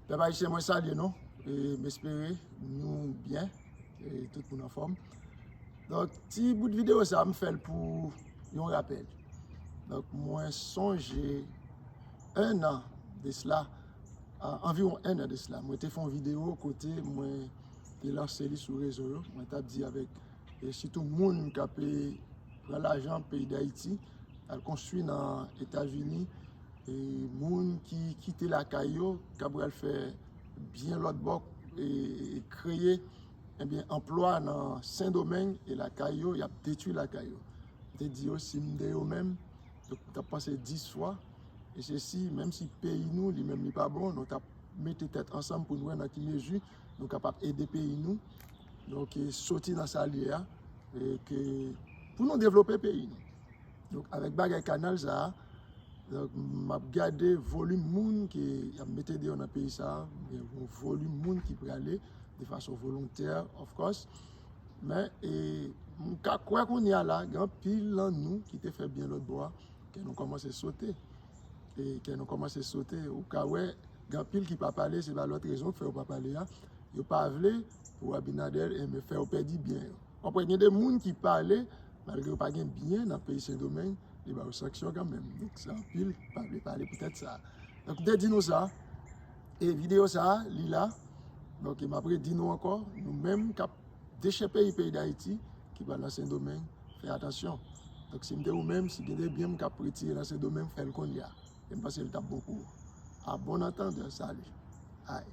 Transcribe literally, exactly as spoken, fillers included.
Pèp ayisyen, mwen salye nou. E m espere nou byen. E tout moun anfòm. Donk, ti bout videyo sa a, m fè l pou yon rapèl. Donk, mwen sonje en an de sila, a, anviwon en an de sila, mwen te fè yon videyo kote mwen te lanse li sou rezo yo. Mwen t ap di avèk, e sitou moun k ap, e, pran lajan peyi Dayiti, al konstwi nan Etazini, e moun ki kite lakay yo, k ap pral fè byen lòt bò, e, e kreye, ebyen, anplwa nan Sendomeng, e lakay yo, y ap detwi lakay yo. M te di yo, si m te yo menm, donk, m t ap panse dis fwa, e se si, menm si peyi nou, li menm, li pa bon, nou t ap mete tèt ansanm pou n wè nan ki mezi nou kapab ede peyi nou. Donk, e soti nan sa l ye a, e ke pou nou devlope peyi nou. Donk, avèk bagay kanal sa a, donk, m ap gade volim moun ke y ap mete deyò nan peyi sa a, gen yon volim moun ki prale de fason volontè, of course. Men, e, m ka kwè kounye a la, gen anpil nan nou ki te fè byen lòt bò a, ke nou kòmanse sote. E ke nou kòmanse sote, ou ka wè, gen anpil ki pa pale, se pa lòt rezon k fè yo pa pale a. Yo pa vle pou Abinader, e, men fè yo pèdi byen yo. Konprann, gen de moun ki pale, malgre yo pa gen byen nan peyi Sendomeng, li ba yo sanksyon kanmenm. Donk, se anpil ki pa vle pale poutèt sa. Donk, m te di nou sa, e videyo sa a, li la. Donk, e m ap redi nou ankò, nou menm k ap dechèpiye peyi Dayiti, ki pral nan Sendomeng, fè atansyon. Donk, si m te ou menm, si gen de byen m k ap retire nan Sendomeng, fè l kounye a. E m panse l t ap bon pou ou. A bon antandè, sali. Ay.